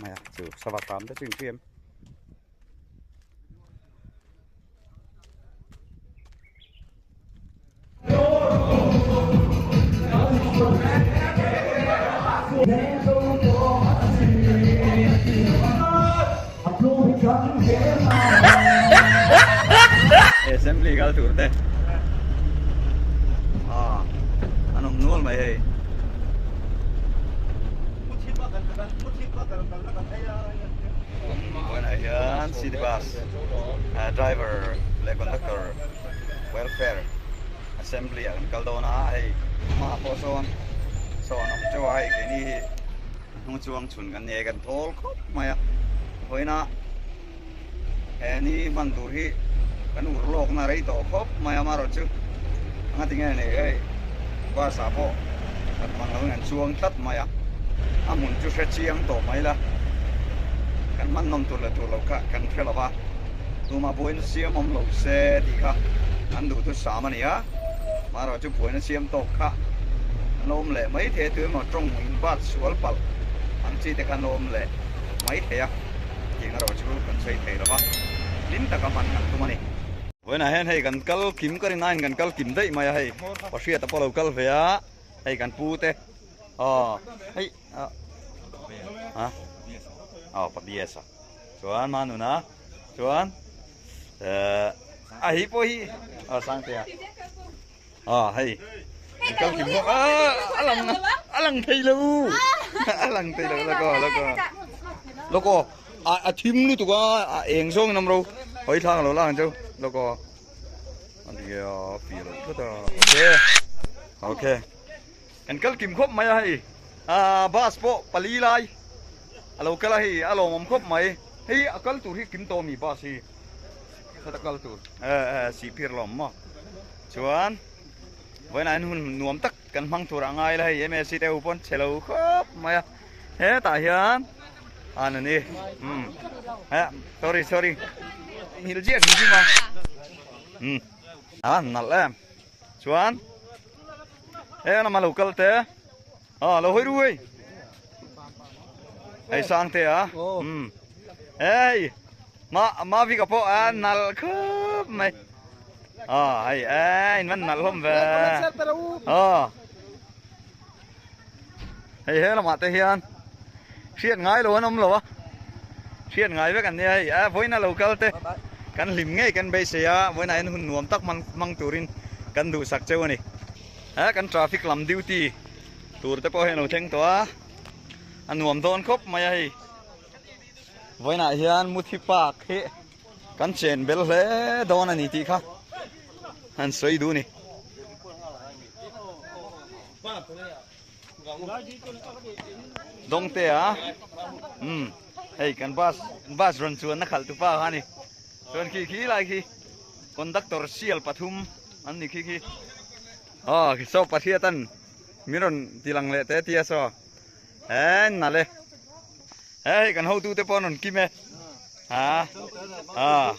mai a chu sava hram te chu inhriam. Assembly kal tur te ah an awm nual mai hei. Vawiinah hian city bus driver leh conductor welfare assembly ah kan kal dawn a hei hmaah pawh sawn saw an awm teuh a hei keini hi hnung chuang chhun kan ni a kan thawl khawp mai a vawiinah he ni hman tur hi kan ur lawkna rei tawh khawp mai a amaherawhchu anga tinge ni hei bus ah pawh khat mang lo in an chuang tlat mai a a hmun chu hre chiang tawh mai la kan hman nawm tur leh tur loh kha kan hre lo va tumah buaina siam awm lo se tih kha an duh thusam a ni a amaherawhchu buaina siam tawk kha an lo awm leh maithei a tu emaw tawng in bat sual palh ang chi te kha an lo awm leh maithei a. Tiang erawh chu kan sawi thei lo va, hlim taka hman kan tum a ni. Vawiinah hian hei kan kal kim ka rin aiin kan kal kim daih mai a hei, Pahriata pawh a lo kal ve a, hei kan pu te aw hei ah ah aw pa BS a chuan Manuna chuan eh a hei pawh hi aw Sangtea aw hei kan kal kim bawk a a lang a lang thei lo a lang thei lo lawk aw lawk aw lawk aw a a thim lutuk a a eng zawng in awm ro hawi thlang a lo lang chu lawk aw a ni a fih loh tlat a okay okay kan kal kim khawp mai a hei ah bus pawh pali lai a lo kal a hei a lawmawm khawp mai hei a kal tur hi kim tawh a mi bus hi. Heta kal tur eh eh sihphir lawm maw chuan vawiinah hian hun nuam tak kan hmang tur a ngai la hei msc te ho pawn chhe lo khawp mai a hetah hian an ani umm eh sorry sorry nghilh chiah hrim hrim a umm a nalh em chuan he lama lo kal te aw lo hawi ru hei hei sang te a umm hei. Ma Mavika pawh a nalh khawp mai. Aw hei eh in van nalh hlawm ve. Aw. Hei he lamah te hian hriat ngai lo an awm lo a. Hriat ngai vek an nia hei a vawiin a lo kal te kan hlim ngei kan beisei a vawiinah hian hun nuam tak hmang turin kan duhsak cheu a ni. He kan traffic lam duty tur te pawh hei an lo thleng tawh a a nuam dawn khawp mai a hei. Vawiinah hian Muthi Park hi kan chen bel hle dawn a ni tih kha an sawi duh a ni. Dawngte a umm hei kan bus bus rawn chuanna khalh tu pa kha a ni chuan khi khi lai khi conductor sial pathum an ni khi khi aw saw Pathiatan min rawn ti lang leh te tia saw. He nalh e. He hei kan hotu te pawh an rawn kim e. Ha. Ha.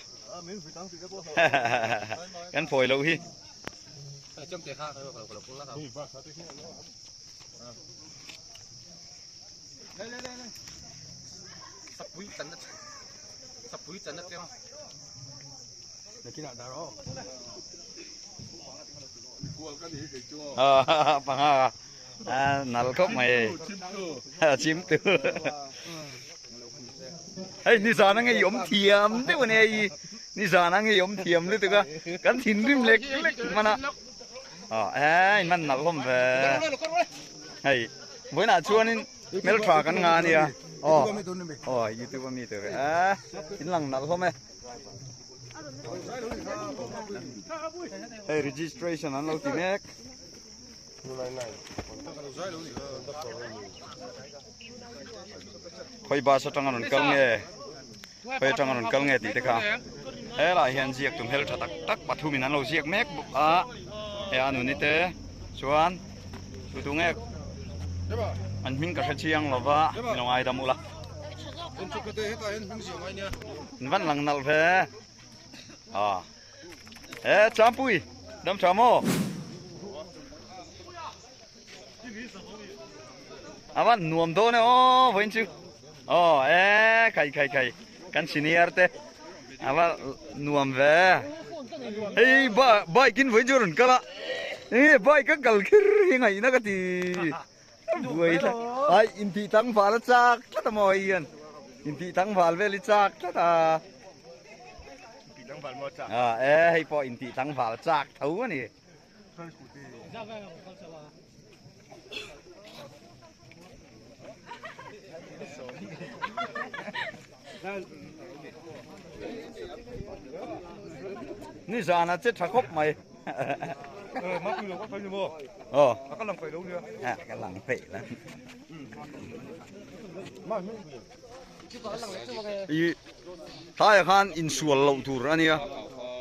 Kan phawi loh hi. Ha panga. À, nal khawp mai ei. Chim tu. Hei ni zan ange i awm thiam deuh a nia i. Ni zan ange i awm thiam lutuk a. Kan thinrim lek lek hman a. Aw eh in man nalh hlawm ve. Hei vawiinah chuanin hmeltha kan ngah a nia. Aw aw youtube a mi tur eh in lang nalh hlawm e. Hei registration an lo ti mek. Khawi bus atanga rawn kal nge khawi atanga rawn kal nge tih te kha helaiah hian ziak tum hel tha tak tak pathumin an lo ziak mek bawk a he a nuni te chuan tu tu nge an hming ka hre chiang lo va min lo ngaidam ula an van lang nalh ve a. He Champui dam tha maw? A van nuam dawn e aw vawiin chu. Aw e khai khai khai kan senior te ava nuam ve hei bike in vawiin chu a rawn kal a enge bike a kal kher hi ngaihna ka ti buai tlat ai intih tlangval a chak tlat a maw hei hian intih tlangval vel hi chak tlat a a e hei pawh intih tlangval chak tho a ni. Ni zana che tha khawp mai. Ờ. Ka lang peih la. I tlaiah khan insual loh tur a nia.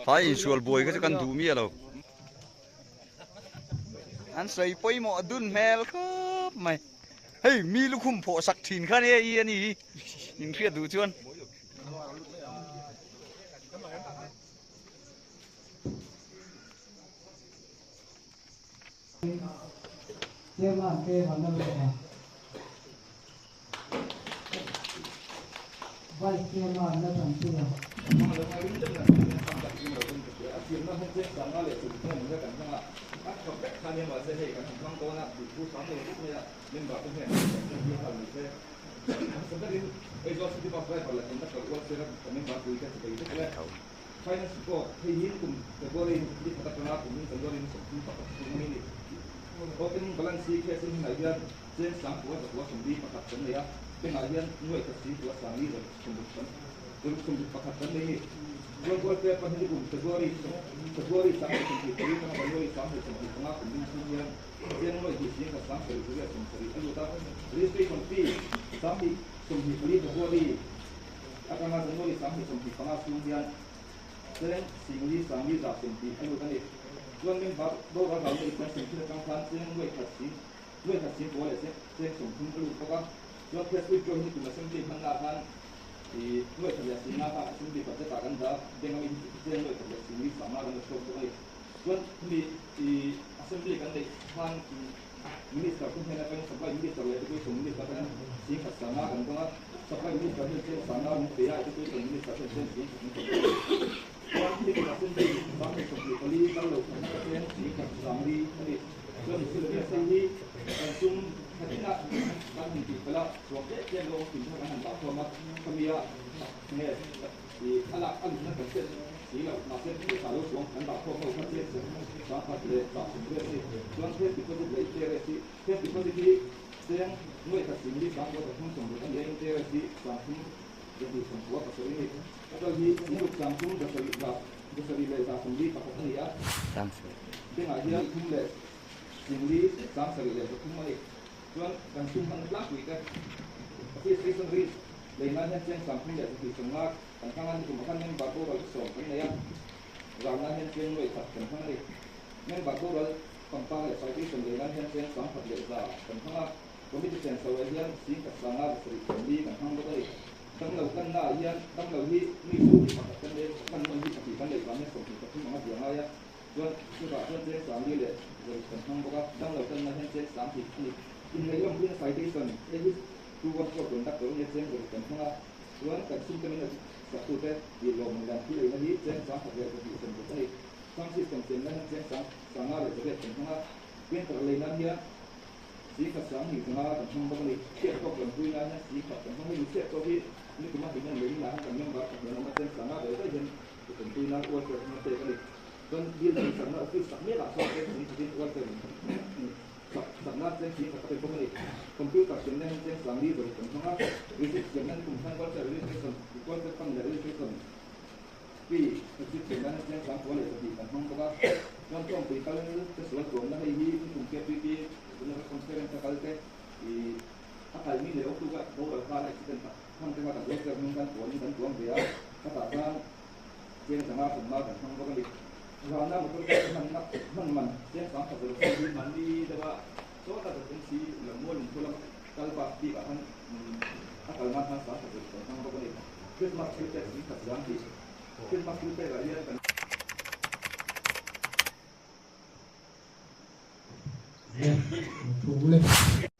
Tlai insual buai kha chu kan duh miah lo. An sawi pawimawh dun hmel khawp mai. Hei mi lukhum phawh sak thin kha nia i a ni hi in hriat duh chuan. Vice Chairman la tanpui a.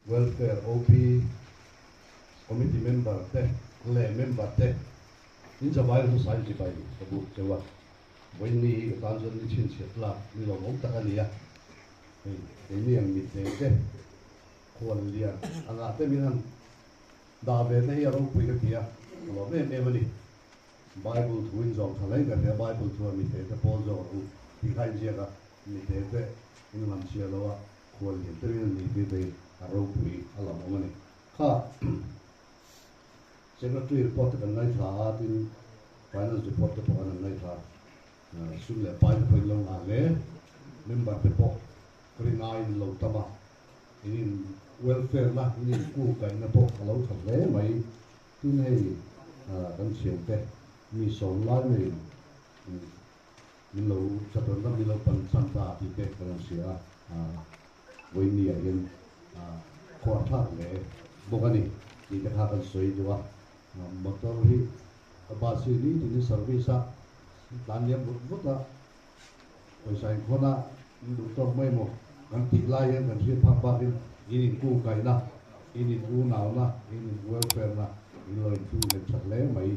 Welfare OP. Committee member te leh member te in zavai hmasa in chibai ka buk cheu a, vawiin ni hi ka tan chuan ni chhinchhiat tlak ni lawmawm tak a ni a, hei keini ang mitdeng te khual lian angah te min han dah ve te hi a ropui ka ti a, ka lawm em em a ni. Bible thu in zawm tha hle ka hria, Bible chuan mitdeng te pawl zawk ang tih kha a inziak a, mitdeng te in lam chhiah lo a, khual lian deuhin a ni tih te hi a ropui a lawmawm a ni. Kha Secretary report te kan ngaithla a, tin Finance report te pawh kan han ngaithla a, sum leh pai te pawh in lo ngah hle, member te pawh rinai in lo tam a, in in welfare na in in kungkaihna pawh a lo tha hle mai, tin hei kan thiante mi sawm lai maiin min lo chatuan ram min lo pan chhan ta tih te kan han hria a, vawiin ah hian khuar thlak hle bawk a ni tih te kha kan sawi duh a, motor hi bus hi nitin in service a tlan liam vut vut a, pawisa inkhawn a in duh tawk mai maw kan tih lai hian kan hriat phak bakin in inkungkaihna, in in unauna, in in welfare na in lo inthung nghet tha hle mai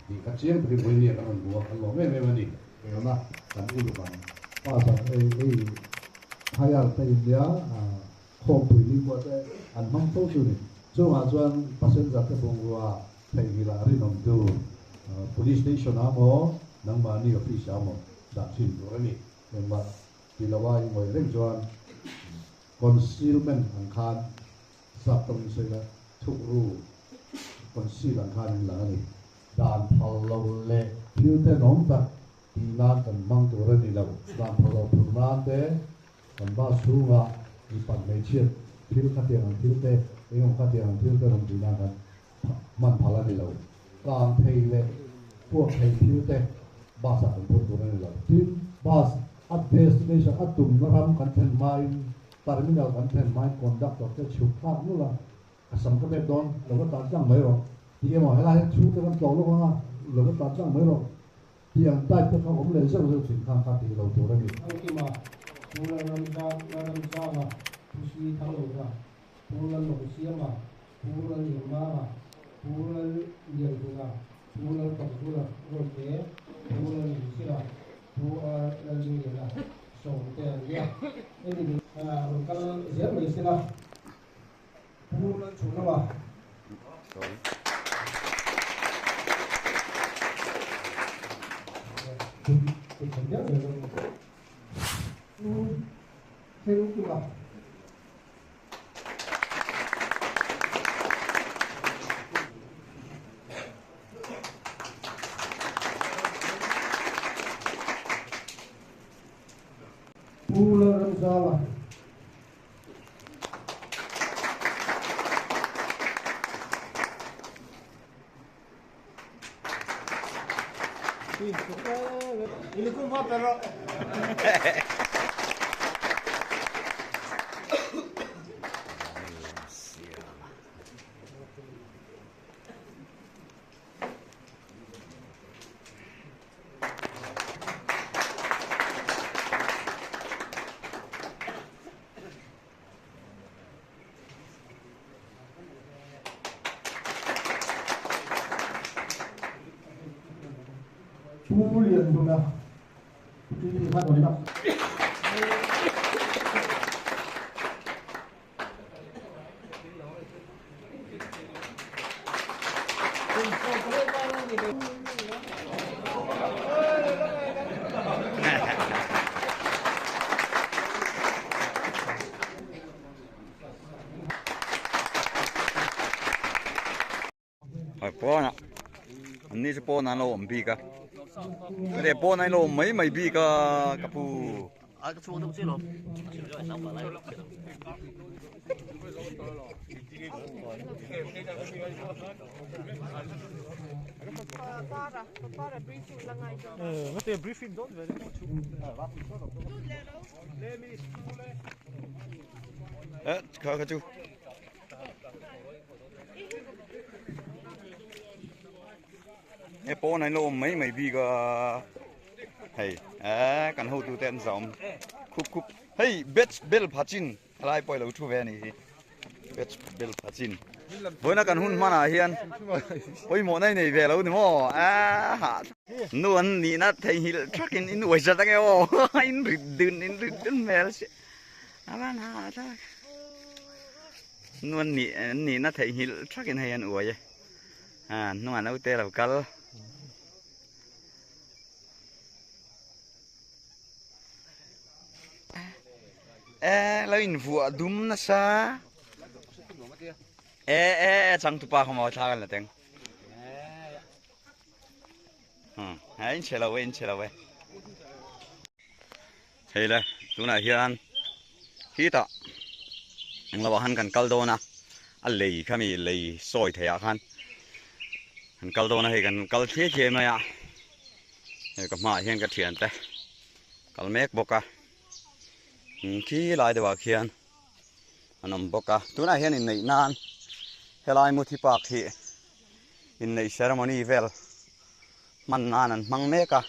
tih kha chiang takin vawiin ah kan rawn hmu a, kan lawm em em a ni. Elna kan uluk ang. Pa zan ei ei hire te in nia khawmpui ni pawh te an hmang fo chu ni. Chungah chuan passenger te bungrua theihnghilh ah rinawm tur police station ah maw nangmahni office ah maw dah thin tur a ni. Engmah ti lo a i ngawih reng chuan concealment ang khan sap tawngin sawi ila thukru conceal ang khan in lang a ni. Dan phal lo leh thil tenawm tak tih nan kan hmang tur a ni lo. Dan phal lo phur nan te kan bus chhungah mipat hmeichhiat thil khatiang ang thil te, engemaw khatiang ang thil te rawn tih nan kan hman phal a ni lo. Kang thei leh puak thei thil te bus ah kan phur tur a ni lo. Tin, bus a destination a tumna ram kan thlen hmain terminal kan thlen hmain conductor te chhuk thlak nulh a, A sam ka pek dawn, lo va tlan tlang mai rawh tih emaw helai hian chhungte kan tlawh lawk ang a, lo va tlan tlang mai rawh tih ang type te kha awm leh zeuh zeuh thin khan kha tih lo tur a ni. Thangkima, Pu Lalramzang, Lalramzanga, Pu Sri Thanglova, Pu Lalawmsiama, Pu Lallianmanga, Pu Lallianhluna, Pu Lalpakzula Rawlte, Pu Lalnunzira, Pu R Lallingliana sawmte an nia. Hemi rawn kal zel mai sela. Pu Lalchhunlova. Pu Thlengkima. Pu Lalramzala. Pu Lianhluna Pu kha rawn lak. Pawnah an ni chu pawnah an lo awm bik a hei pawnah an lo awm mai mai bik a ka pu. Kha kha chu he pawn an lo awm mai mai bik a hei eh kan hotu te an zawm khup khup hei batch bel pha chin helai pawh i lo thu ve a nih hi batch bel pha chin. Vawiina kan hun hmanah hian pawimawhna i nei ve lo ni maw? Aa nu an nihna theihnghilh thakin in uai zat ange aw in rit dun in rit dun hmel si a van ha thlak nu an nih an nihna theihnghilh thakin hei an uai e a hnungah naute lo kal. E lo in vuah dum nasa e e e changtupa kha maw thla kan la teng hmm a in chhe lo e in chhe lo e hei le tunah hian khitah englo ah khan kan kal dawn a a lei kha mi lei sawi theih ah khan kan kal dawn a hei kan kal thliai thliai mai a hei ka hmaah hian ka thiante kal mek bawk a khi lai deuh ah khian an awm bawk a tunah hian inneih nan helai muthi park hi inneih ceremony vel hman nan an hmang mek a.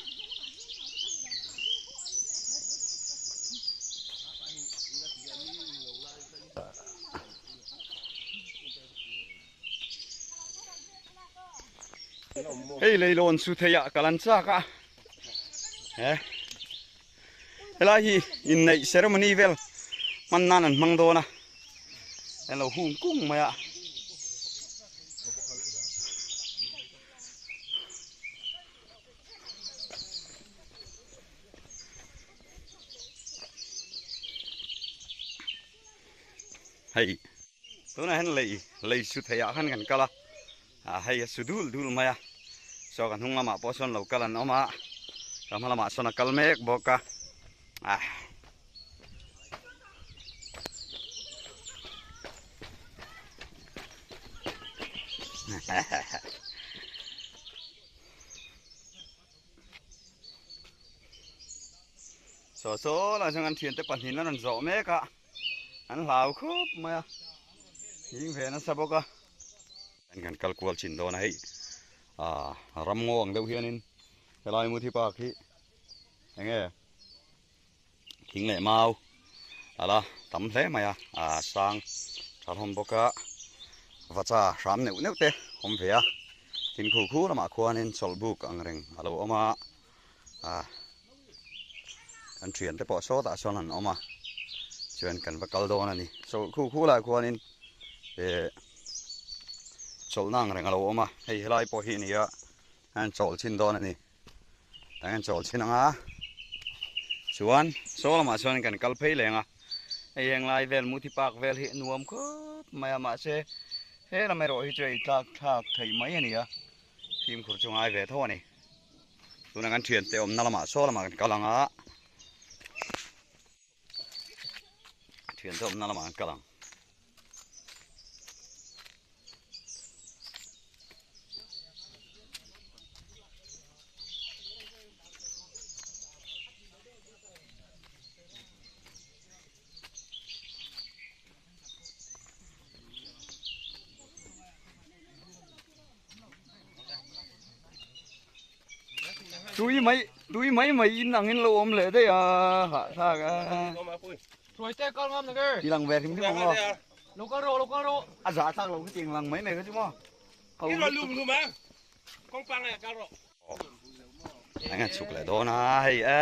Hei leilawn su thei ah ka lan chak a he helai hi inneih ceremony vel hman nan an hmang dawn a an lo hung kung mai a. Hei tunah hian lei lei su theiah khan kan kal a ah hei a su dul dul mai a saw ka hnung lamah pawh sawn lo kal an awm a ka hma lamah sawn a kal mek bawk a ah. Saw saw lah chuan kan thiante pahnih an rawn zawh mek a an hlau khup mai a hing ve nasa bawk a kan kal kual chin dawn a hei ah ram ngaw ang deuh hianin helai muthi park hi enge thing leh mau ala tam hle mai a ah sang tha hlawm bawk a vacha hram neuh neuh te awm ve a tin khu khu lamah khuanin chawlhbuk ang reng a lo awm a ah kan thian te pawh sawtah sawn an awm a chuan kan va kal dawn a ni chaw khu khu lai khuanin eh chawlhna ang reng a lo awm a hei helai pawh hi a ni a an chawl chhin dawn a ni tah hian chawl chhin ang a chuan saw lamah chuan kan kal phei leng a hei heng lai vel muthi park vel hi a nuam khawp mai a mahse he lam erawh hi chu ei tlak thlak theih mai a ni a fimkhur chu ngai ve tho a ni tuna kan thiante awmna lamah saw lamah kan kal ang a thiante awmna lamah kan kal ang. Tui mai tui mai mai in ang in lo awm leh daih a hahthlak a. Ti lang ve hrim hrim ang aw. A zah thlak lo khitiang lang mai mai kha chu maw. Eng an chhuk leh dawn a hei e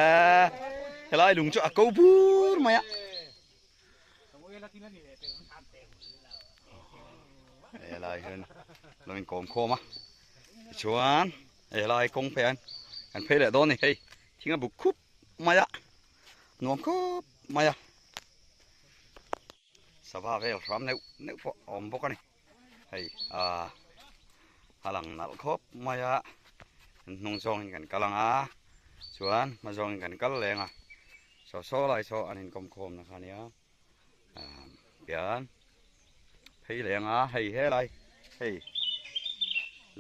helai lung chu a ko bur mai a. Helai hian lo inkawm khawm a tichuan helai kawng phei ah hian kan phei leh dawn a ni hei thing a buk khup mai a nuam khawp mai a sava vel hram neuh neuh pawh a awm bawk a ni hei ah a lang nalh khawp mai a hnung zawngin kan kal ang a chuan hma zawngin kan kal leng a saw saw lai saw an inkawm khawmna kha a nia ah pian phei leng a hei helai hei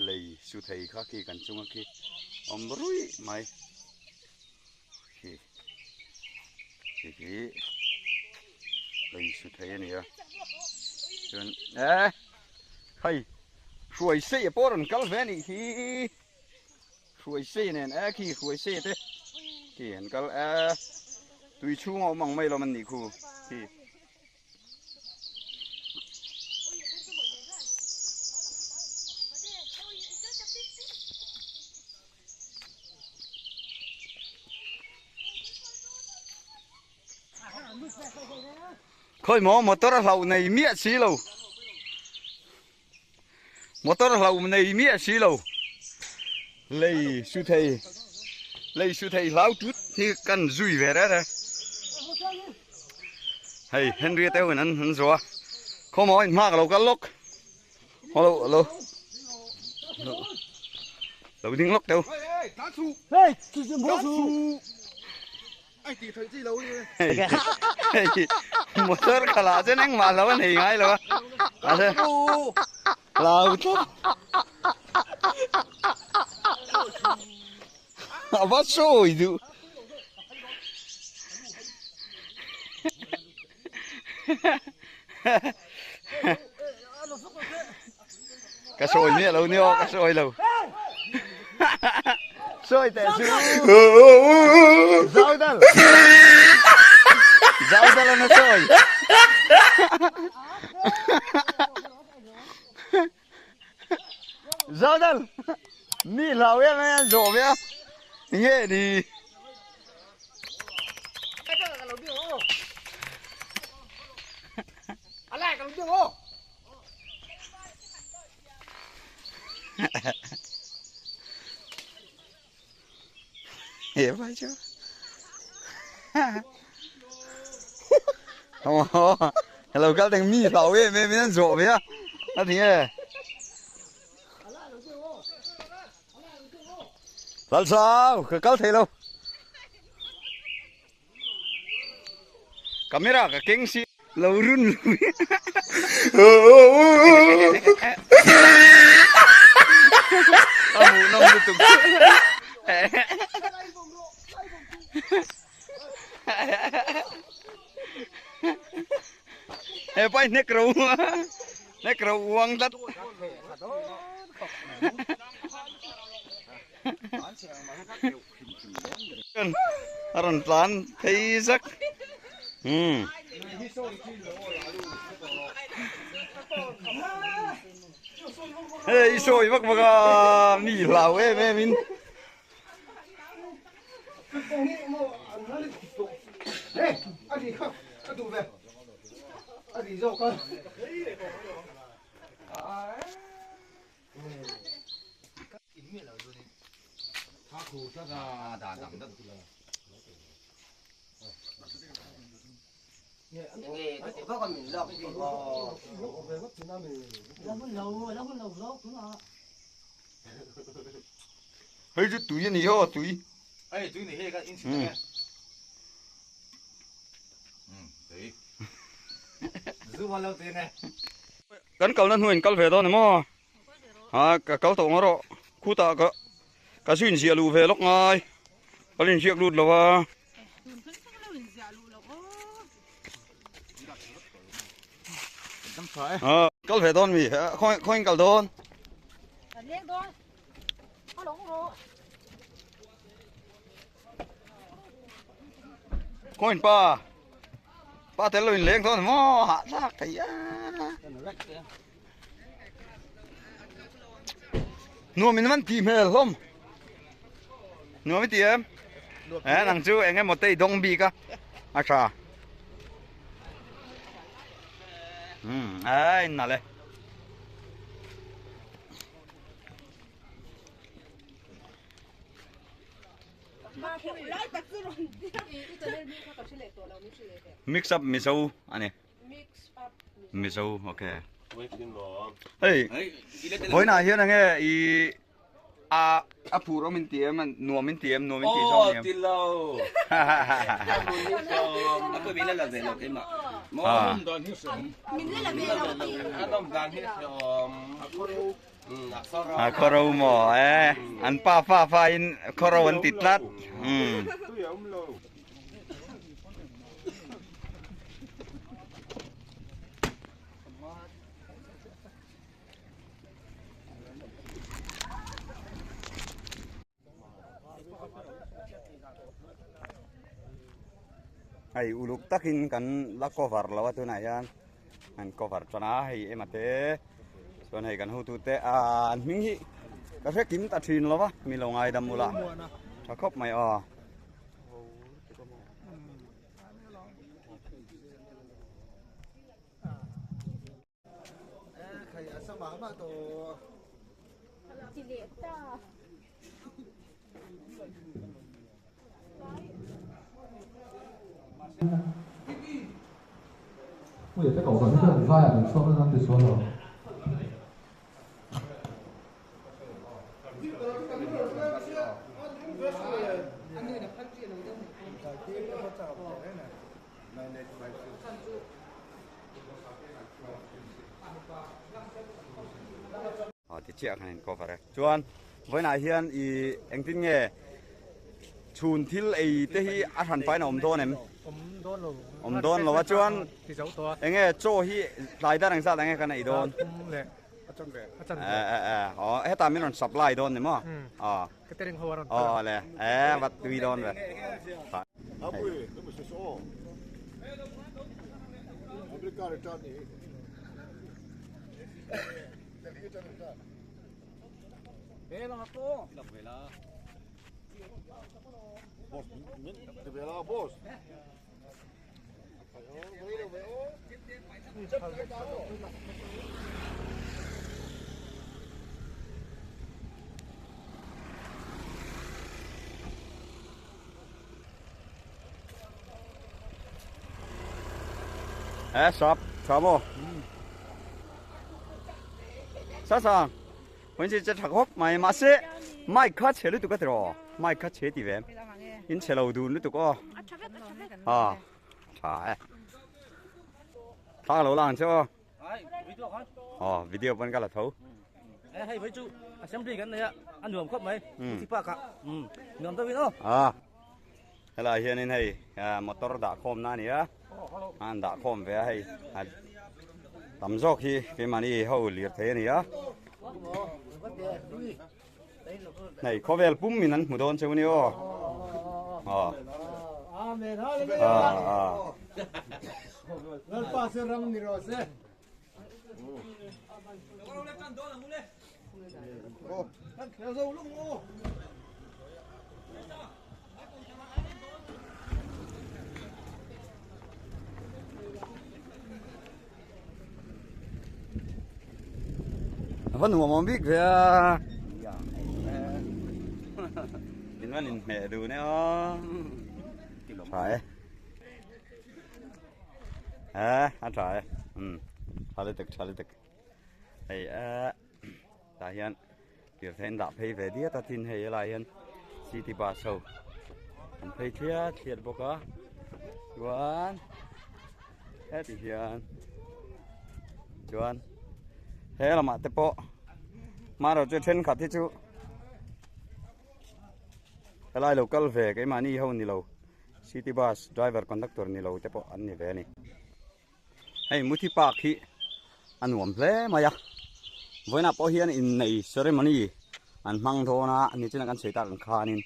lei su thei kha khi kan chunga khi awm ruih mai khi khi hi lei su thei a ni a chuan e hei hruai sei pawh rawn kal ve a nih hi hruai sei nen e khi hruai sei te khi an kal e tui chhung a awm ang mai lawm an nih khu khi. Khawi maw motor a hlauh nei miah si lo. Motor a hlauh nei miah si lo. Lei su thei lei su thei hlau tut hi kan zui ve reh reh. Hei Henry te hun an an zo a. Khaw maw in hma ka lo kal lawk. Lo lo lo ding lawk teu. Hey, Motor khalh ah chuan engmah lo a nei ngai lo a mahse lau tlat a va sawi duh ka sawi miah lo ni aw ka sawi lo sawi teh chu zau dal zau dal an a sawi zau dal mi hlau em em an zawh ve a nge ni He vai chu. Hello kal teng mi hlau em em in an zawh ve a. A ti nge. Lalsau ka kal thei lo. Camera ka keng si lo run lui. A hmuh nawm lutuk. He pai hnek ro hnek ro uang tlat. A rawn tlan phei zak umm hei i sawi vak vak a mi hlau em em in Hei chu tui a ni aw tui. Hei tui ni hei ka in chhit e. Tui. Zu ma lo tui nge. Kan kalna hnuaiin kal ve dawn emaw? Ha ka kal tawh ngarawh khutah ka ka zu inziah luh ve lawk ngai ka la inziak lut lo a. Ha kal ve dawn mi khawi khawiin kal dawn. Khawiin pa pa tel lo inleng dawn maw hahthlak thei a. Nuam in van tih hmel hlawm. Nuam i ti em? Eh nang chu eng emaw te i dawng bik a. A tha. Hmm, ai nalh e. Mix up Mizo a ni. Mizo ok hei vawiinah hian enge i a a phur awm in ti em nuam in ti em nuam in tih zawng ni em a khawro maw e an pa fa fa in khawro an ti tlat umm. Hei uluk takin kan la cover lo a tunah hian an cover tan a hei ema te chuan hei kan hotute ah an hming hi ka hre kim ta thin lo va mi lo ngaidam ula tha khawp mai aw. Aw ti chiah khan in cover e. Chuan vawiinah hian i engtin nge chhun thil ei te hi a hran pain a awm dawn em? Awm dawn lo. Awm dawn lo a chuan enge chaw hi tlai dar engzat ang nge kan ei dawn? A chan ve. A chan ve. Eh eh eh aw hetah min rawn supply dawn ni maw? Aw. Catering ho a rawn kal a. Aw le eh va tui dawn ve. Eh sap tha maw? Sa sang Hmun chi che tha khawp mai mahse mic kha chhe lutuk a tiraw mic kha chhe ti ve in chhe lo dun lutuk aw a tha e thla lo lang che aw aw video pawn ka la tho hei vai chu assembly kan nei a a nuam khawp mai ti pa ka nuam deuhin aw a helai hianin hei motor dah khawm na a ni a an dah khawm ve a hei tam zawk hi keimahni ho lir thei a ni a hei khawvel pum in an hmu dawn cheu ni aw aw A va nuam awm bik ve a in van inhmeh dun e aw tha e eh a tha e um tha lutuk tha lutuk hei eh tah hian Tirhtheih an dah phei ve diat a tin hei helai hian city bus ho an phei thliat thliat bawk a chuan heti hian chuan he lamah te pawh hmanraw chu thenkhat hi chu helai lo kal ve keimahni ho ni lo city bus driver conductor ni lo te pawh an ni ve a ni. Hei Muthi Park hi a nuam hle mai a, vawiinah pawh hian innei ceremony an hmang dawn a, nichina kan sawi tak ang khanin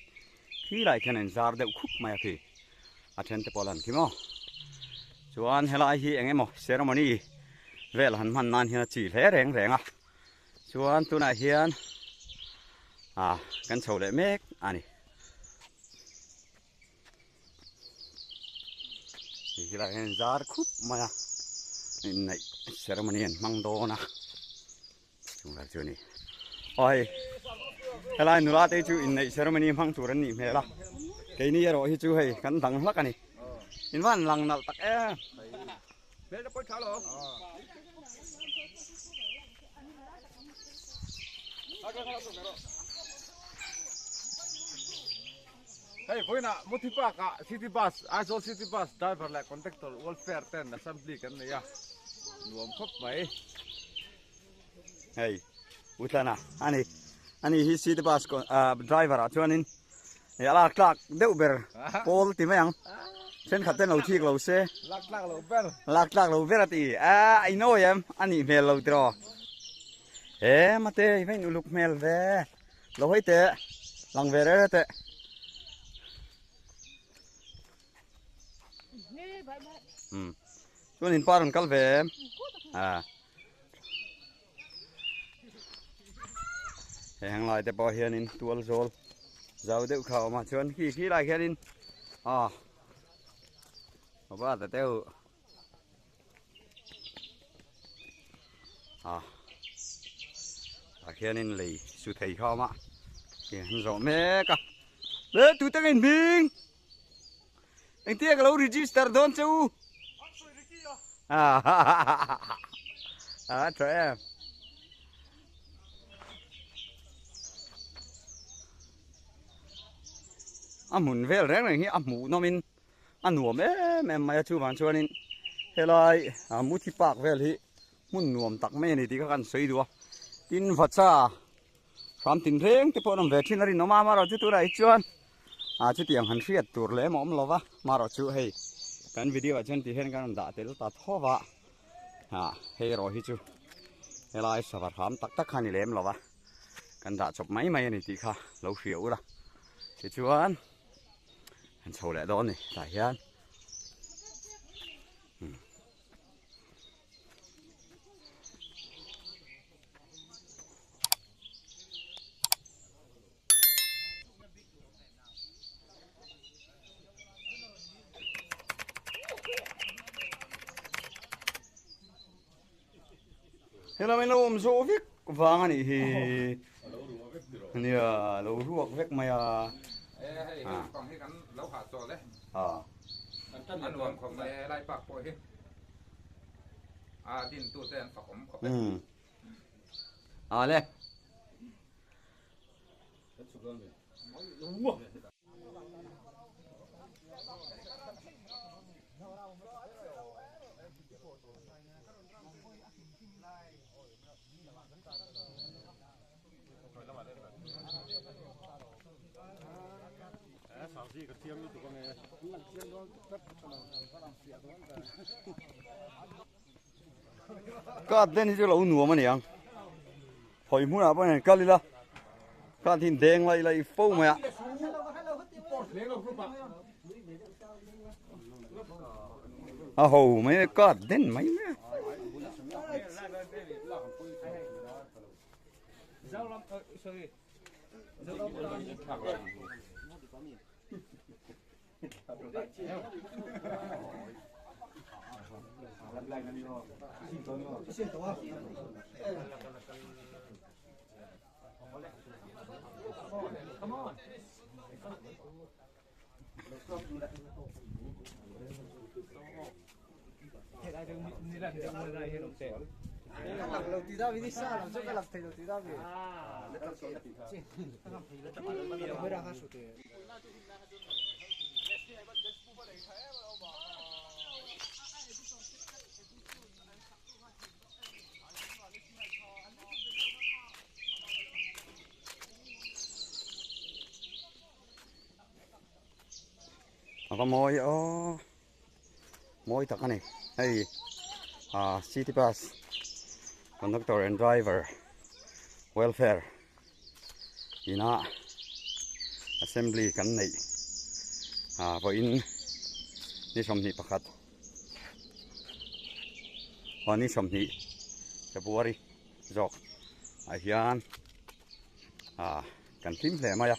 khilai khian an zar deuh khup mai a khi a then te pawh a lan khi maw chuan helai hi eng emaw ceremony vel han hman nan hian a chi hle reng reng a chuan tunah hian ah kan chho leh mek a ni. Hei helai hian zar khup mai a inneih ceremony an hmang dawn a chungah chu a ni aw hei helai nula te chu inneih ceremony hmang tur an nih hmel a keini erawh hi chu hei kan dang hlak a ni in van lang nalh tak em. Hei vawiinah Muthi Park ah City Bus, Aizawl City Bus driver leh conductor welfare ten assembly kan nei a, nuam khawp mai. Hei Utlana a ni, ani hi City Bus driver ah chuanin hei a lak tlak deuh ber pawl ti mai ang, thenkhat ten lo thik lo se. Lak tlak lo ber. Lak tlak lo ber a ti, a inawi em a nih hmel lo tiraw. He mate i va in uluk hmel ve. Lo hawi teh, lang ve rere teh. Hmm. Chuan in pa rawn kal ve em? À. He heng lai te pawh hianin tual zawl zau deuh kha a awm a chuan khi khi lai khianin à ba ta teu à. khianin lei su thei kha a awm a ti an zawh mek a le tute nge in hming engtia ka lo register dawn che u a tha em a hmun vel reng reng hi a hmuh nawm in a nuam em em mai a chuvang chuanin helai Muthi Park vel hi hmun nuam tak mai a ni tih kha kan sawi duh a tin vacha hram tin reng te pawh an awm ve thin a rinawm a amaherawhchu tunah hi chuan ah chutiang han hriat tur lem a awm lo va amaherawhchu hei kan video ah chuan ti hian kan rawn dah tel ta tho va ah hei erawh hi chu helai sava hram tak tak kha a ni lem lo va kan dah chawp mai mai a ni tih kha lo hria ula tichuan an chho leh dawn a ni tah hian. Helai lo awm zawh vek vang a nih hi nia lo ruak vek mai a a le. Card den hi chu lo nuam a niang hawi hmunah pawh hian kal ila card hi deng lai lai fo mai a. A ho mai a card den mai mai a. A va mawi aw mawi tak a ni hei ah city bus conductor and driver welfare inah assembly kan neih ah vawiin ni 21 aw ni 20 February zawk ah hian ah kan hlim hle mai a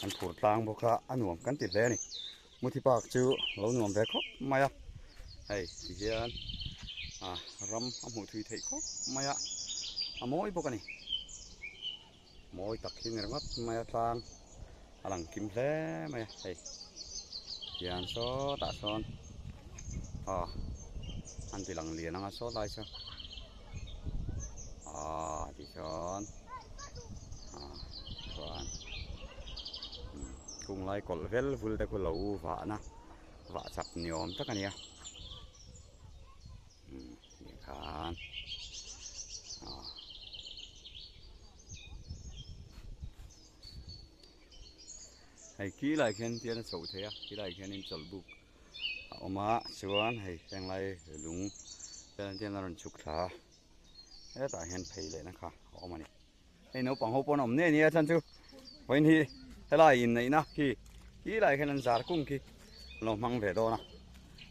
kan phur tlang bawk a a nuam kan ti hle a ni Muthi Park chu lo nuam ve khawp mai a hei ti hian ah ram a hmuh thui theih khawp mai a a mawi bawk a ni mawi tak hi ni ringawt mai a tlang a lang kim hle mai a hei hian sawtah sawn aw an ti lang lian anga saw lai chu ah tichuan ah chuan kung lai kawlh vel vul te khu lo vahna vah chak ni awm tak a nia umm tikhan ah. Hei khi lai khian tian a chhoh theih a khi lai khianin chawlhbuk a awm a chuan hei henglai lung tian a rawn chhuk thla a hetah hian phei lehna kha a awm a ni hei naupang ho pawh an awm nen nia chuan chu vawiin hi helai inneihna khi khi lai khian an zar kung khi an lo hmang ve dawn a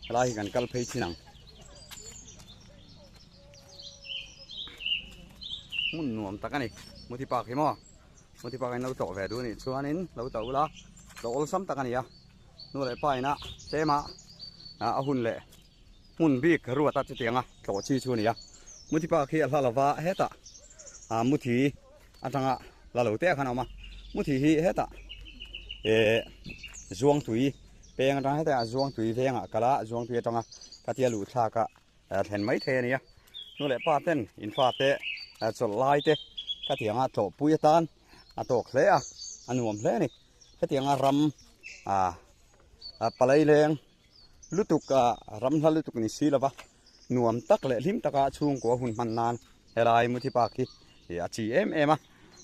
helai hi kan kal phei chin ang hmun nuam tak a ni muti park hi maw. Muti park in lo tlawh ve duh anih chuanin lo tlo ula tlawh awlsam tak a ni a nu leh pa ina tlema a hun leh hmun bik ruat a chutianga tlawh chi chu a ni a Muti park hi a hla lova hetah muthi. atanga la lo te ah khan a awm a muthi hi hetah eh zuangtui peng atang hetah zuangtui vengah kal a zuangtui atanga ka tia luh thlak a thlen mai thei a ni a nu leh pa ten in fa te chawlh lai te ka tiang a tlawhpui atan a tawk hle a a nuam hle a ni hetianga ram ah palai leng lutuk ah ram hla lutuk ni si lova nuam tak leh hlim taka chhungkua hun hman nan helai muthi park hi a chi em em a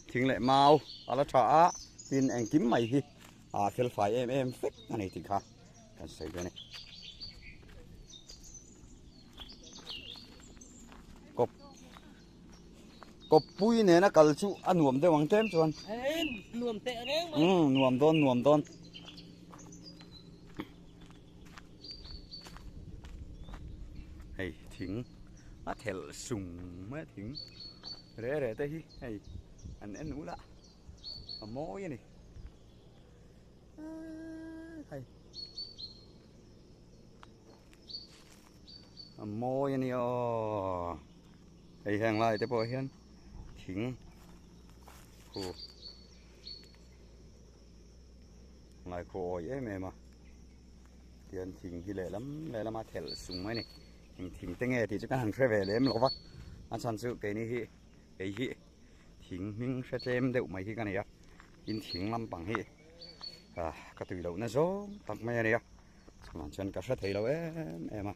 thing leh mau a la tha a tin engkim mai hi a fel fai em em vek a ni tih kha kan sawi ve a ni. Kawp kawppui nena kal chu a nuam deuh ang tlem chuan nuam teh reng mai nuam dawn nuam dawn hei thing a thelh sung mai a thing re re te hi hei an en ula a mawi a ni hei a mawi a ni aw hei heng lai te pawh hian thing khu ngaikhaw awi em em a tian thing hi lehlam lehlam a thelh sung mai a ni eng thing te nge tih chu ka han hre ve lem lo va a chhan chu keini hi kei hi thing hming hre tlem deuh mai hi ka nei a tin thing lampang hi ah ka tui lohna zawng tak mai a ni a chuvang chuan ka hre thei lo em em a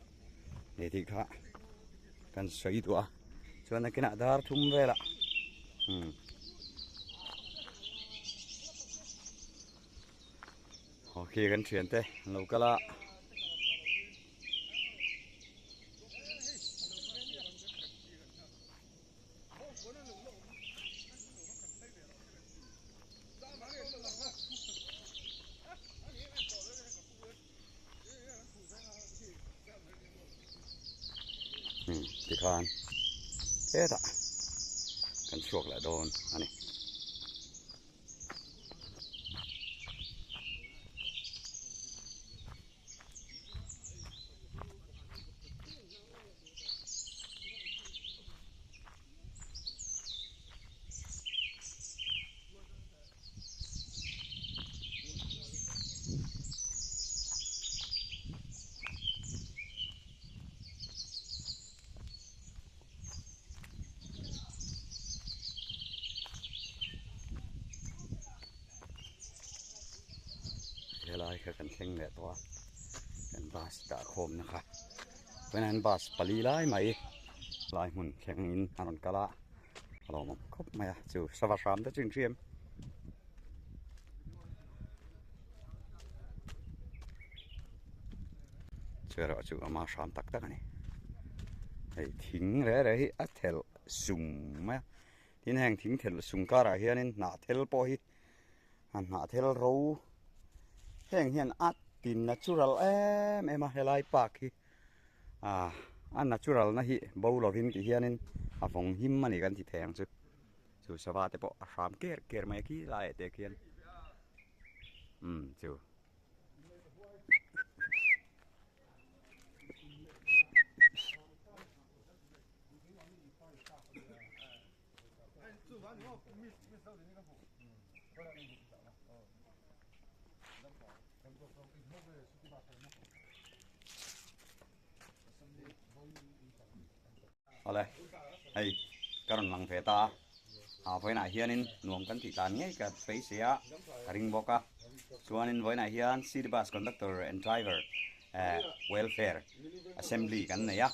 ni tih kha kan sawi duh a chuan nakinah dar thum velah umm aw khi kan thiante an lo kal a. Tikhan hetah kan chhuak leh dawn a ni. Helai kha kan thleng leh tawh a kan bus dah khawmna kha vawiin bus pali lai mai lai hmun thleng in a rawn kal a a lawmawm khawp mai a chu sava hram te chu in hriam. Chu erawh chu ama hram tak tak a ni hei thing reh reh hi a thelh sung mai a tin heng thing thelh sung karah hianin hnah thel pawh hi a hnah thel ro heng hian a ti natural em em a helai park hi ah a natural na hi bo lovin ti hianin a vawng him a ni kan ti thei ang chu chu sava te pawh a hram ker ker mai a khi laiah te khian umm chu. Awle hei ka rawn lang ve ta a ah vawiinah hianin nuam kan tih tlan ngei ka beisei a ka ring bawk a chuanin vawiinah hian city bus conductor and driver eh welfare assembly kan nei a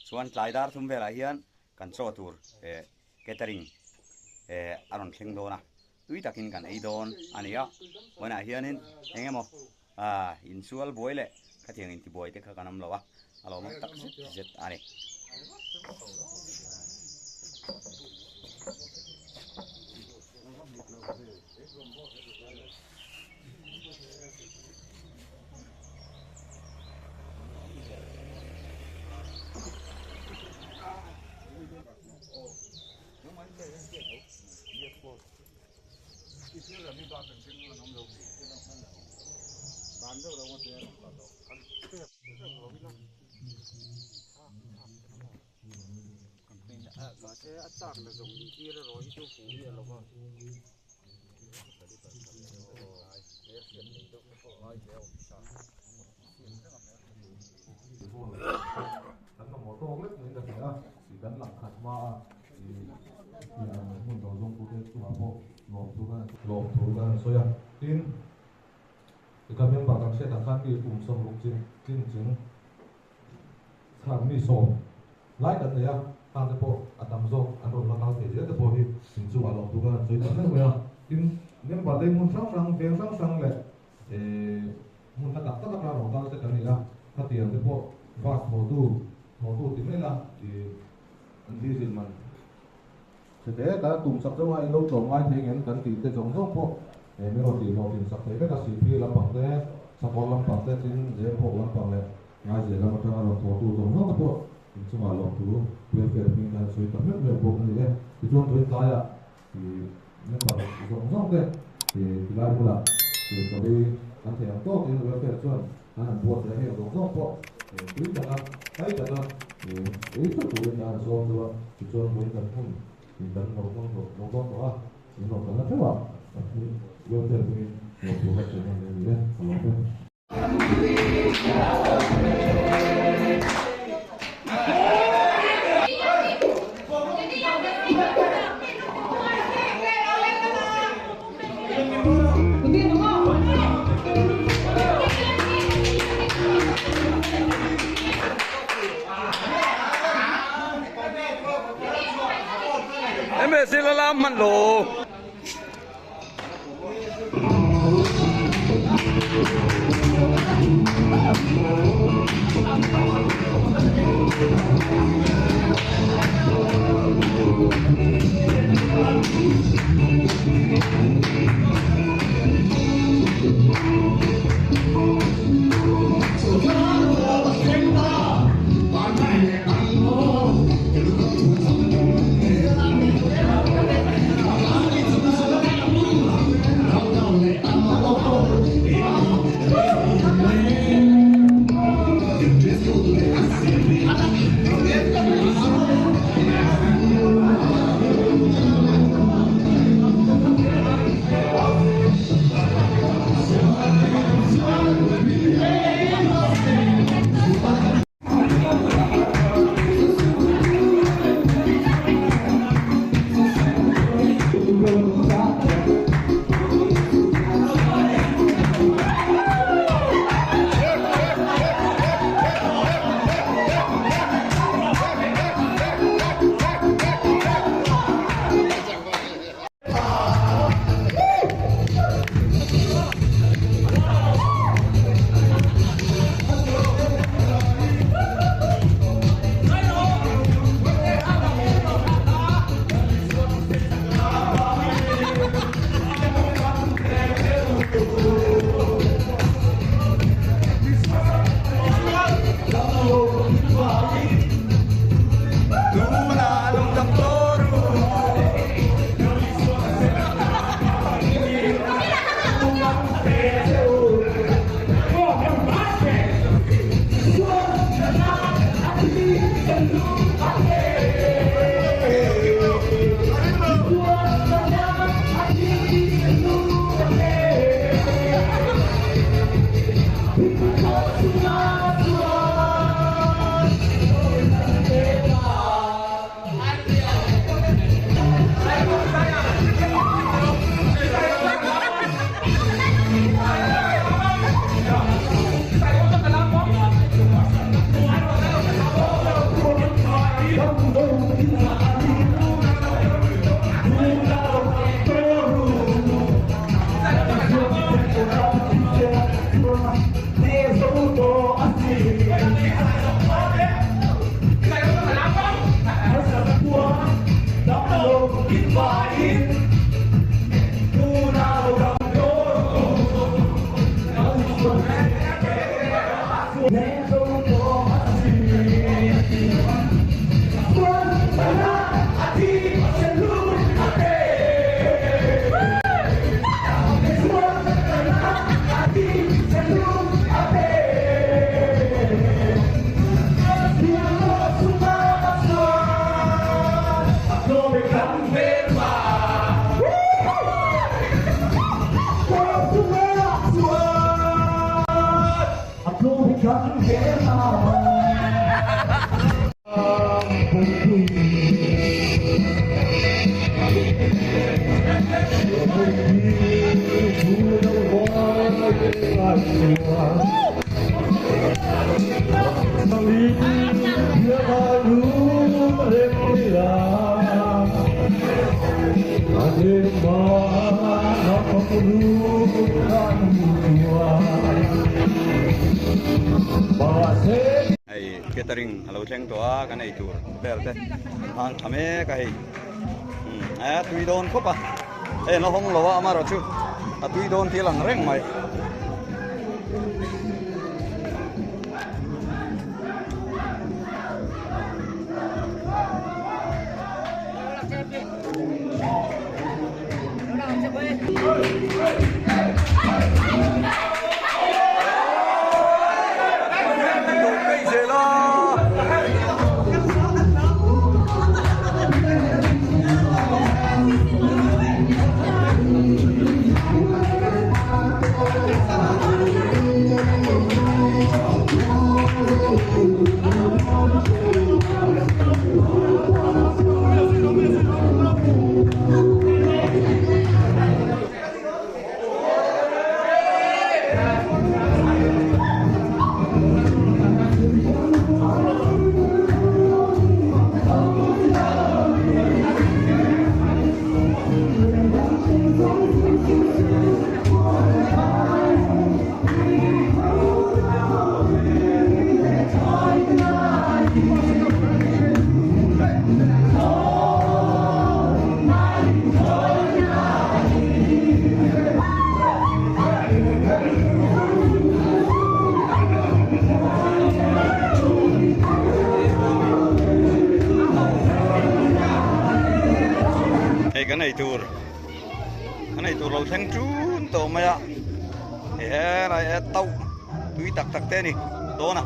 chuan tlai dar thum velah hian kan chaw tur eh catering eh a rawn thleng dawn a tui takin kan ei dawn a ni a vawiinah hianin eng emaw ah insual buai leh khatiang intibuai te kha kan awm lo a a lawmawm tak zet zet a ni. Mahse a chak na zawng tir erawh hi chu hmu miah lo va. Kan mamawh tawk lek niin ka hria a, ih kan lang khat hma a, ih ih ang hmun lo zawng tute chungah pawh lawmthu kan lawmthu kan han sawi a, tin i ka member kan hriat ang khan mi kum sawmruk chin tlin chung khan mi sawm lai kan nei a, khang te pawh a tam zawk an rawn la kal thei zel te pawh hi inchungah lawmthu kan han sawi tak meuh mai a, tin member te hmun hrang hrang veng hrang hrang leh eh hmun hla tak tak atanga rawn kal te kan ni a, khatiang te pawh bus thawhtu thawhtu ti mai la ih an diesel man chhe te kan tum sak zawng a in lo tlawm ngai thei ngem kan tih te zawng zawng pawh eh min rawn tih hlawhtlin sak thei vek a sihphir lampang te sakawr lampang te tin zempawk lampang leh Ngaizel lam atanga rawn thawhtu zawng zawng te pawh inchungah lawmthu welfare hming khan sawi ta meuh meuh bawk a ni e. Tichuan tuin tlaiah ih member zawng zawng te ih tilai bulah ih chawei kan theih ang tawkin welfare chuan an han buatsaih a, heng zawng zawng pawh ih tui taka tlai taka ih ei theuh turin kan han sawm chu a, tichuan vawiin kan hun ih kan lo hmang tawh lo dawn tawh a, in rawn kalna theuh ah welfare hmingin lawmthu kan sawi hman a ni e, ka lawm e. Mhse la lam hman lo. Hei catering a lo thleng tawh a kan ei tur vel te an hmang tha mek a hei a tui dawn khawp a hei an la hawng lo a amaherawh chu a tui dawn tih a lang reng mai. Hei kan ei tur kan ei tur lo thleng tun tawh mai a helai e tauh tui tak tak te a ni dawn a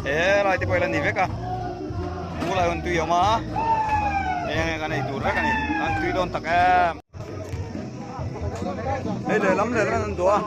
helai te pawh hi la ni vek a Tunlai hun tui a awm a eng nge kan ei tur vek a ni an tui dawn tak em. Hei lehlam lehlam an duh a.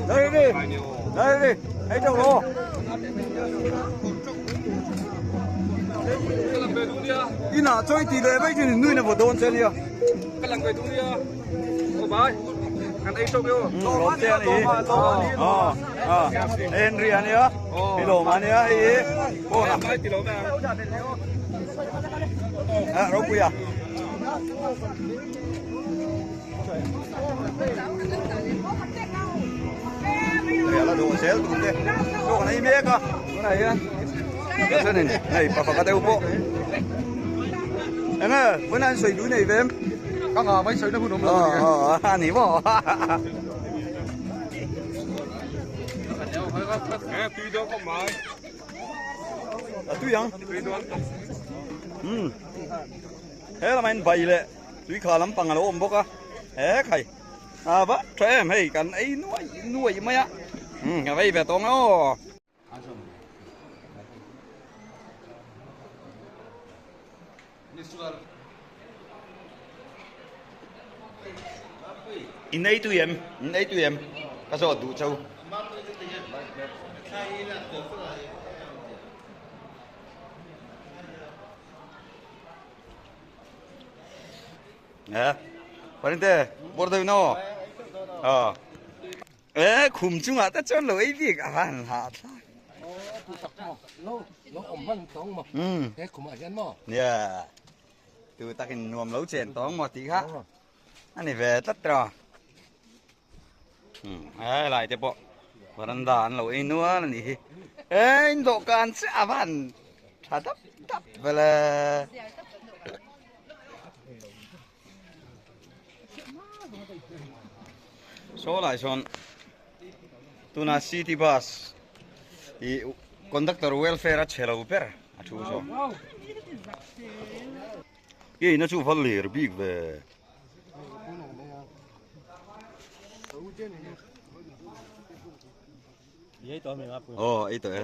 Đây đi, đây đi, thấy đâu rồi. Ina chơi thì để bây giờ nuôi nó vào đôn chơi đi. Cái lần về đúng đi. Ô bye. Kan ei tok yo. Lom che ani. Ờ. Ờ. Henry ani a. Hi lom ani a hi. Cô na. À, ropui a. Riala duh zel tur te chaw kan ei mek a tunah hian chuanin hei pa pakhat deuh pawh eng nge vawiin an sawi duh nei ve em ka ngah mai sawina hun awm lo a ni e a ni maw tui dawn khawp mai a tui ang um he lamah hian bai leh tui kha lampang a lo awm bawk a he khai a va tha em hei kan ei nuai nuai mai a umm ka vei ve tawng aw. In ei tui em in ei tui em ka zawt duh chau. Nè, Parente, bor deuh no. Ờ. Ê, khum chungah te chuan lo ei bik a van hah thlak. Lo, lo awm hman tawng maw? He khumah hian maw? Yeah. Tu takin nuam lo chen tawng maw tih kha. A ni ve tlat tawh. He lai te pawh veranda an lo ei nual a nih hi. Ê, in dawhkan chiah a van tha dap dap vele. Saw lai sawn tuna city bus ih conductor welfare a chhe lo ber. A thu saw. I na chu val lir bik ve. Oh, ei tawh e.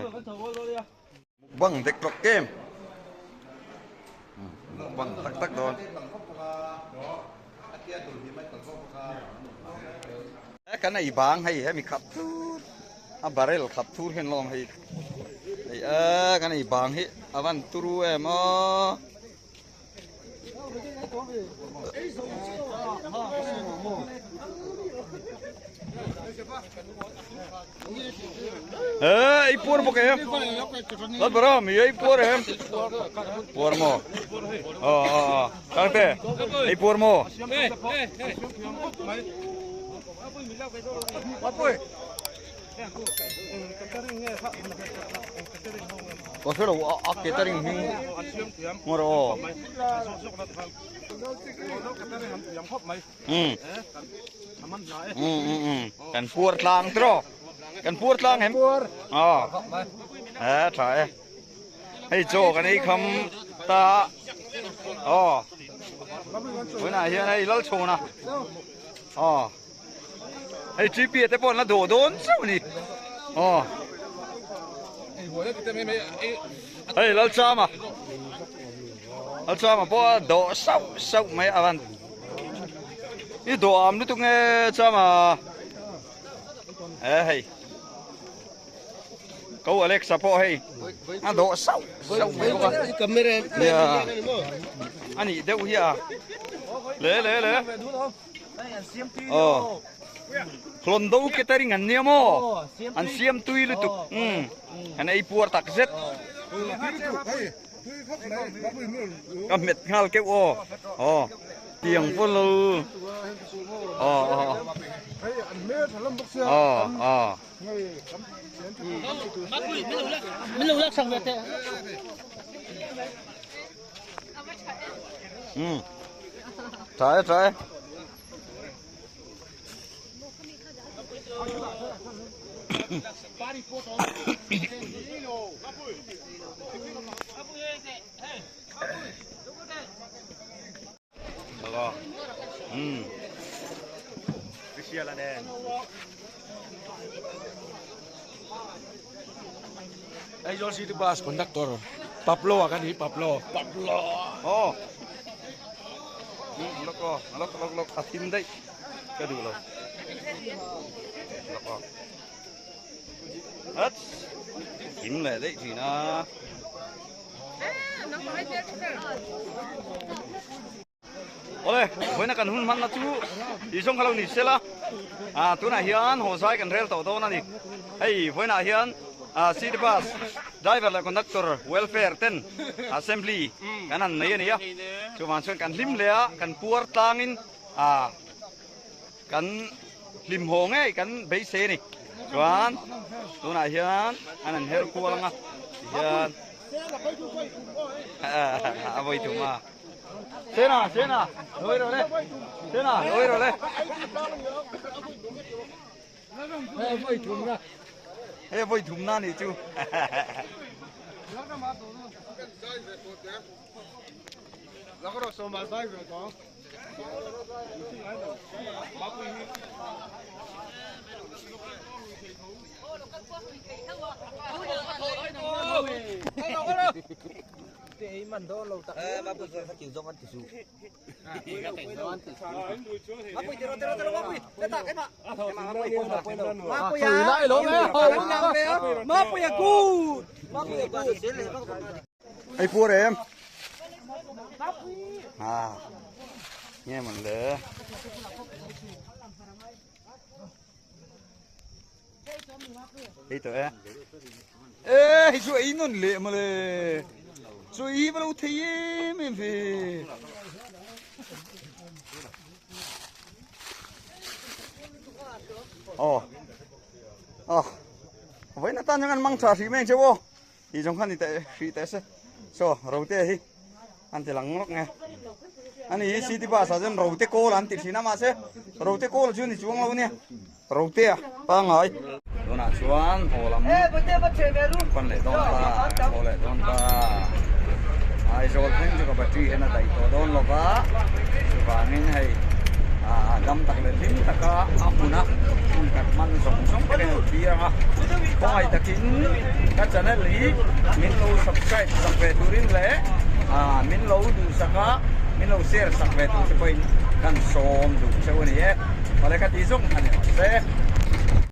Mukbang dek tlawk kem. Mukbang tak tak dawn. Kan ei bang hei hemi khap thur a barrel khap thur hian lawm hei hei a kan ei bang hi a van turu em aw. Ê, ei puar bawk em? Lat bara, mi ei puar em? Puar maw? Ờ ờ ờ, Kang te, ei puar maw? Ka hre lo a catering hming ngaw rawh aw. Um um um um kan puar tlang te rawh kan puar tlang em aw e tha e hei chaw kan ei kham ta aw tunah hian hei Lalchhawna aw. Hei GP te pawh an la dawh dawn chauh a ni. Aw. Hei Lalchama. Lalchama pawh a dawh sauh sauh mai a van. I dawh am lutuk nge Chama. E hei. Ko Alexa pawh hei a dawh sauh sauh mai bawk a. Nia. A nih deuh hi a. Le le le. Aw hlawn do catering an nia maw an siam tui lutuk umm an ei puar tak zet ka hmet nghal keuh aw aw tiang pawn lo aw aw aw aw umm tha e tha e umm Aizawl City Bus Conductor Pablo a ka ni Pablo Pablo aw lok aw lok lok lok a thim daih ka duh lo lok aw at thim leh daih thin a. Awle, vawiina kan hun hmanna chu tih zawng kha lo ni sela, ah tunah hian haw zai kan rel tawh dawn a ni. Hei vawiinah hian ah city bus driver leh conductor welfare ten assembly kan han nei a ni a, chuvang chuan kan hlim hle a, kan puar tlangin ah kan hlim haw ngei kan beisei a ni. Chuan tunah hian an han her kual ang a, tihian a vawi thum a. Sena, Sena, lôi rồi đây. Sena, lôi rồi đây. Hei voi thum na ni chu. Ei puar em. À. Nghe mình le. Ei tawh e. E hei chu ei nawn leh mawle. Chu ei va lo thei em em ve. Aw. Aw. Vawiin atan chuan kan mang tha hrih mai ang che aw. Tih zawng khan ni teh hrih teh se. Saw rote hi an ti lang lawk nge. Ani hi city bus ah chuan rote kawl an ti thin a mahse rote kawl chu ni chuang lo ania. Rote a pangngai. Tunah chuan haw lam pan leh dawn ta, haw leh dawn ta. Aizawl thleng chu ka battery hian a daih tawh dawn lo va, chuvangin hei dam tak leh hlim taka a hmuna hun kan hman zawng zawng te kan inthlir ang a. Khawngaih takin ka channel hi min lo subscribe sak ve turin leh min lo duhsak a, min lo share sak ve tur te pawhin kan sawm duh cheu a ni e. Awle ka tih zawng a ni rawh se.